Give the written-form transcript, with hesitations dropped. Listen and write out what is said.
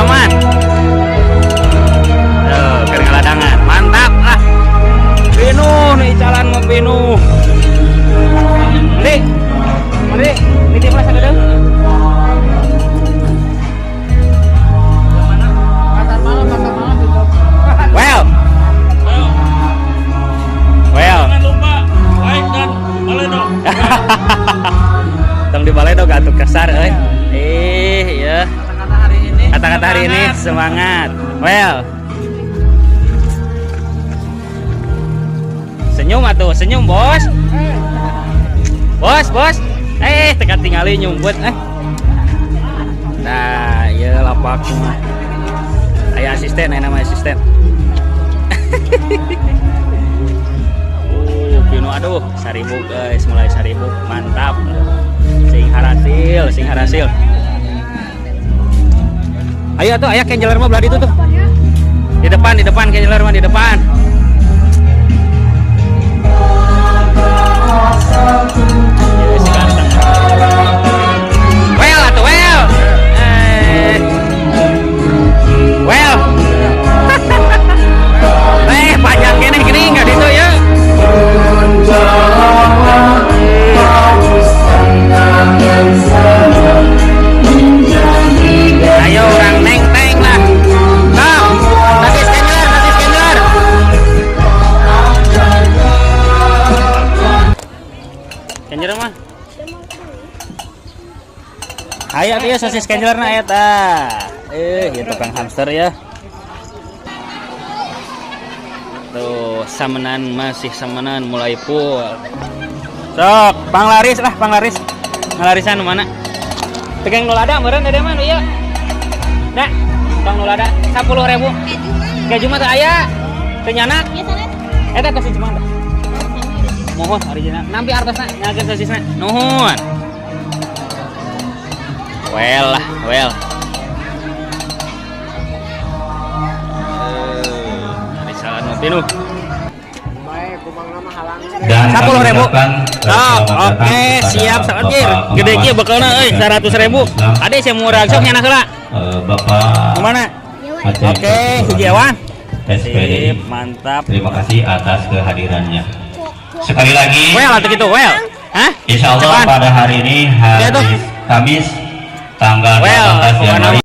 Aman. Tuh, keur ngaladangan. Mantap ah. Pinuh nih jalan mah pinuh. Mandi. Mandi, nitip lah sakedeung. Pasar malam tutup. Well. Well. Jangan lupa like dan baledog. Tong di baledog atuh kasar euy. Eh, iya. Kata-kata hari ini. Kata-kata hari ini semangat. Well. Senyum atuh, senyum, Bos. Bos, bos. Eh, teka tingali nyumput eh. Nah, iya lapak mah. Aya asisten, aya nama asisten. Pino aduh, saribuk guys, mulai saribuk, mantap. Sing harasil, sing harasil. Ayo tuh, aya kenjeler mah belah ditu tuh. Di depan kenjeler mah di depan. Ya, si ganteng. Well atuh well. Eh. Well. Eh, panjang keneh gini enggak ditu ya. Ayo orang neng teng lah. Kom, sosis kenjeler, sosis kenjeler. Kenjeler mah. Ayo tuh ya sosis kenjeler na eta. Eh, ya tukang hamster ya. Tuh, samenan masih samenan mulai full. Sok, panglaris lah, panglaris. Ngalarisan nu mana? Tegang nu lada meureun dede mah nu ieu. Da, tong nu lada 10.000. Keju mah teu aya. Teu nyanak. Eta tos si Jemang tah. Mohon original. Nampi artosna nyalakeun sosisna. Nuhun. Well lah, well. Ari salah nu pinuh. Baik, kumang nama halangan. Dan kami 10.000. ucapkan, Sok, selamat datang oke, kepada siap saat Bapak gede kieu Pengawas bekelna euy Pendidikan 100.000. Islam. Ade saya murah sok nyanak heula. Bapak Mana? Aceh Oke, hiji awan. SPDI. Sip, mantap. Terima kasih atas kehadirannya. Sekali lagi, Well atuh kitu, well. Hah? insya Allah Cepan. pada hari ini hari Ya, tuh. Kamis tanggal Well, 18 pokoknya Januari